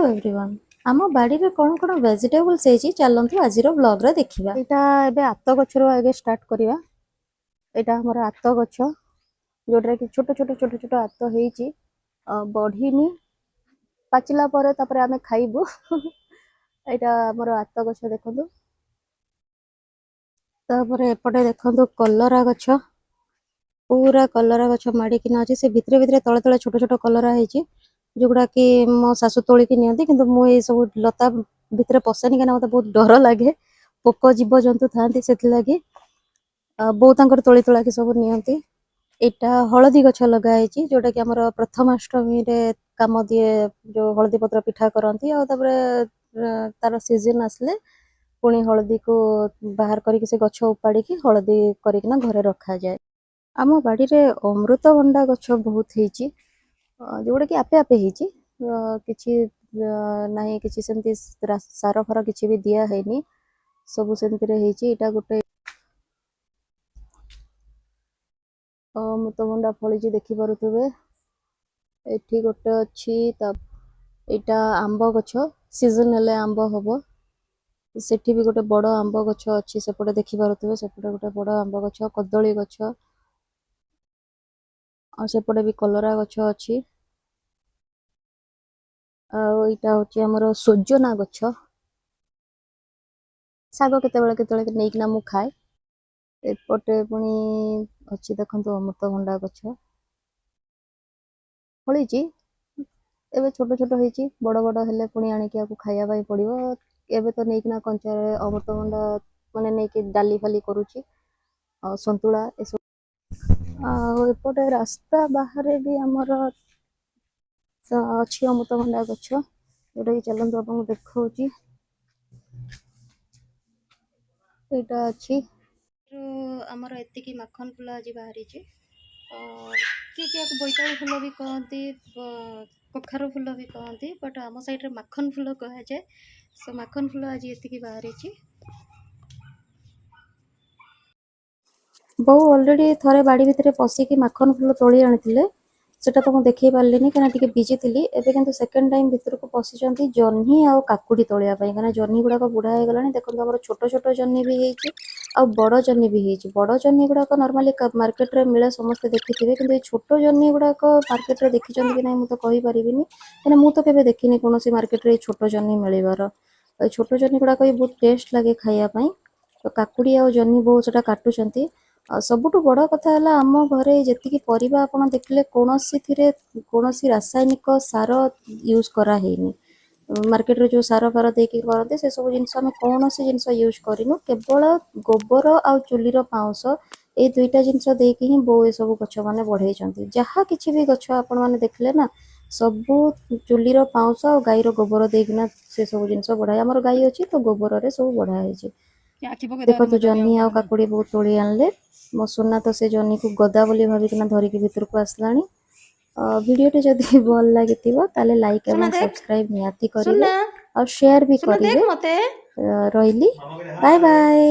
Everyone, ଆମ ବାଡ଼ିରେ କ'ଣ କ'ଣ ଭେଜିଟେବଲ୍ସ ହେଇଛି, ଚାଲନ୍ତୁ ଆଜିର ବ୍ଲଗ୍ରେ ଦେଖିବା। ଏଇଟା ଏବେ ଆତ ଗଛରୁ ଆଗେ ଷ୍ଟାର୍ଟ କରିବା। ଏଇଟା ଆମର ଆତ ଗଛ, ଯୋଉଟାରେ କି ଛୋଟ ଛୋଟ ଛୋଟ ଛୋଟ ଆତ ହେଇଛି, ବଢିନି। ପାଚିଲା ପରେ ତାପରେ ଆମେ ଖାଇବୁ। ଏଇଟା ଆମର ଆତ ଗଛ ଦେଖନ୍ତୁ। ତାପରେ ଏପଟେ ଦେଖନ୍ତୁ କଲରା ଗଛ, ପୁରା କଲରା ଗଛ ମାଡ଼ିକିନା ଅଛି। ସେ ଭିତରେ ଭିତରେ ତଳେ ତଳେ ଛୋଟ ଛୋଟ କଲରା ହେଇଛି, ଯୋଉଗୁଡ଼ା କି ମୋ ଶାଶୁ ତୋଳିକି ନିଅନ୍ତି। କିନ୍ତୁ ମୁଁ ଏଇ ସବୁ ଲତା ଭିତରେ ପଶେନି, କାହିଁକିନା ମତେ ବହୁତ ଡର ଲାଗେ, ପୋକ ଜୀବଜନ୍ତୁ ଥାଆନ୍ତି, ସେଥିଲାଗି। ବୋଉ ତାଙ୍କର ତୋଳି ତୋଳାକି ସବୁ ନିଅନ୍ତି। ଏଇଟା ହଳଦୀ ଗଛ ଲଗା ହେଇଛି, ଯୋଉଟା କି ଆମର ପ୍ରଥମାଷ୍ଟମୀରେ କାମ ଦିଏ, ଯୋଉ ହଳଦୀ ପତ୍ର ପିଠା କରନ୍ତି। ଆଉ ତାପରେ ତାର ସିଜନ ଆସିଲେ ପୁଣି ହଳଦୀକୁ ବାହାର କରିକି, ସେ ଗଛ ଉପାଡ଼ିକି ହଳଦୀ କରିକିନା ଘରେ ରଖାଯାଏ। ଆମ ବାଡ଼ିରେ ଅମୃତଭଣ୍ଡା ଗଛ ବହୁତ ହେଇଛି, ଯୋଉଗୁଡ଼ା କି ଆପେ ଆପେ ହେଇଛି। କିଛି ନାହିଁ, କିଛି ସେମିତି ସାର ଫାର କିଛି ବି ଦିଆ ହେଇନି, ସବୁ ସେମିତିରେ ହେଇଛି। ଏଇଟା ଗୋଟେ ଅମୃତଭଣ୍ଡା ଫଳିଛି, ଦେଖିପାରୁଥିବେ। ଏଠି ଗୋଟେ ଅଛି। ତା ଏଇଟା ଆମ୍ବ ଗଛ, ସିଜନ ହେଲେ ଆମ୍ବ ହବ। ସେଠି ବି ଗୋଟେ ବଡ଼ ଆମ୍ବ ଗଛ ଅଛି, ସେପଟେ ଦେଖିପାରୁଥିବେ। ସେପଟେ ଗୋଟେ ବଡ଼ ଆମ୍ବ ଗଛ, କଦଳୀ ଗଛ, ଆଉ ସେପଟେ ବି କଲରା ଗଛ ଅଛି। ଆଉ ଏଇଟା ହଉଛି ଆମର ସଜନା ଗଛ। ଶାଗ କେତେବେଳେ କେତେବେଳେ ନେଇକିନା ମୁଁ ଖାଏ। ଏପଟେ ପୁଣି ଅଛି ଦେଖନ୍ତୁ ଅମୃତଭଣ୍ଡା ଗଛ, ଫଳିଛି ଏବେ, ଛୋଟ ଛୋଟ ହେଇଛି। ବଡ଼ ବଡ଼ ହେଲେ ପୁଣି ଆଣିକି ଆକୁ ଖାଇବା ପାଇଁ ପଡ଼ିବ। ଏବେ ତ ନେଇକିନା କଞ୍ଚାରେ ଅମୃତଭଣ୍ଡା ମାନେ ନେଇକି ଡାଲି ଫାଲି କରୁଛି ଆଉ ସନ୍ତୁଳା ଏସବୁ। ଆଉ ଏପଟେ ରାସ୍ତା ବାହାରେ ବି ଆମର ଅଛି ଅମୃତଭଣ୍ଡା ଗଛ, ଯୋଉଟାକି ଚାଲନ୍ତୁ ଆପଣଙ୍କୁ ଦେଖଉଛି। ଏଇଟା ଅଛି। ଆମର ଏତିକି ମାଖନ ଫୁଲ ଆଜି ବାହାରିଛି। କିଏ କିଏ ୟାକୁ ବୋଇତାଳୁ ଫୁଲ ବି କହନ୍ତି, କଖାରୁ ଫୁଲ ବି କହନ୍ତି, ବଟ୍ ଆମ ସାଇଡ଼୍ରେ ମାଖନ ଫୁଲ କୁହାଯାଏ। ସୋ ମାଖନ ଫୁଲ ଆଜି ଏତିକି ବାହାରିଛି। ବୋଉ ଅଲରେଡ଼ି ଥରେ ବାଡ଼ି ଭିତରେ ପଶିକି ମାଖନ ଫୁଲ ତୋଳି ଆଣିଥିଲେ। ସେଟା ତ ମୁଁ ଦେଖେଇ ପାରିଲିନି, କାହିଁକିନା ଟିକେ ବିଜି ଥିଲି। ଏବେ କିନ୍ତୁ ସେକେଣ୍ଡ ଟାଇମ୍ ଭିତରକୁ ପଶିଛନ୍ତି ଜହ୍ନି ଆଉ କାକୁଡ଼ି ତୋଳିବା ପାଇଁ, କାହିଁକିନା ଜହ୍ନି ଗୁଡ଼ାକ ବୁଢ଼ା ହେଇଗଲାଣି। ଦେଖନ୍ତୁ, ଆମର ଛୋଟ ଛୋଟ ଜହ୍ନି ବି ହେଇଛି ଆଉ ବଡ଼ ଜହ୍ନି ବି ହେଇଛି। ବଡ଼ ଜହ୍ନି ଗୁଡ଼ାକ ନର୍ମାଲି ମାର୍କେଟରେ ମିଳେ, ସମସ୍ତେ ଦେଖିଥିବେ। କିନ୍ତୁ ଏଇ ଛୋଟ ଜହ୍ନି ଗୁଡ଼ାକ ମାର୍କେଟରେ ଦେଖିଛନ୍ତି କି ନାହିଁ ମୁଁ ତ କହିପାରିବିନି, କାହିଁକିନା ମୁଁ ତ କେବେ ଦେଖିନି କୌଣସି ମାର୍କେଟରେ ଏଇ ଛୋଟ ଜହ୍ନି ମିଳିବାର। ଏଇ ଛୋଟ ଜହ୍ନି ଗୁଡ଼ାକ ବି ବହୁତ ଟେଷ୍ଟ ଲାଗେ ଖାଇବା ପାଇଁ। ତ କାକୁଡ଼ି ଆଉ ଜହ୍ନି ବୋଉ ସେଟା କାଟୁଛନ୍ତି। ଆଉ ସବୁଠୁ ବଡ଼ କଥା ହେଲା, ଆମ ଘରେ ଯେତିକି ପରିବା ଆପଣ ଦେଖିଲେ, କୌଣସିଥିରେ କୌଣସି ରାସାୟନିକ ସାର ୟୁଜ୍ କରାହେଇନି। ମାର୍କେଟରେ ଯେଉଁ ସାର ଫାର ଦେଇକି କରନ୍ତି, ସେସବୁ ଜିନିଷ ଆମେ କୌଣସି ଜିନିଷ ୟୁଜ୍ କରିନୁ। କେବଳ ଗୋବର ଆଉ ଚୁଲିର ପାଉଁଶ, ଏଇ ଦୁଇଟା ଜିନିଷ ଦେଇକି ହିଁ ବୋଉ ଏସବୁ ଗଛ ମାନେ ବଢ଼େଇଛନ୍ତି। ଯାହା କିଛି ବି ଗଛ ଆପଣମାନେ ଦେଖିଲେ ନା, ସବୁ ଚୁଲିର ପାଉଁଶ ଆଉ ଗାଈର ଗୋବର ଦେଇକିନା ସେସବୁ ଜିନିଷ ବଢ଼ାଏ। ଆମର ଗାଈ ଅଛି, ତ ଗୋବରରେ ସବୁ ବଢ଼ା ହେଇଛି। ଦେଖନ୍ତୁ, ଜହ୍ନି ଆଉ କାକୁଡ଼ି ବହୁତ ତୋଳି ଆଣିଲେ। ମୋ ସୁନା ତ ସେ ଜହ୍ନିକୁ ଗଦା ବୋଲି ଭାବିକିନା ଧରିକି ଭିତରକୁ ଆସିଲାଣି। ଭିଡ଼ିଓଟି ଯଦି ଭଲ ଲାଗିଥିବ, ତାହେଲେ ଲାଇକ୍ ଏବଂ ସୁନା ଦେଖ। ସବସ୍କ୍ରାଇବ୍ ନିହାତି କରିବେ ସୁନା ଆଉ ସେୟାର ବି ସୁନା କରିବେ। ଦେଖ ମତେ। ରହିଲି, ବାଏ ବାଏ।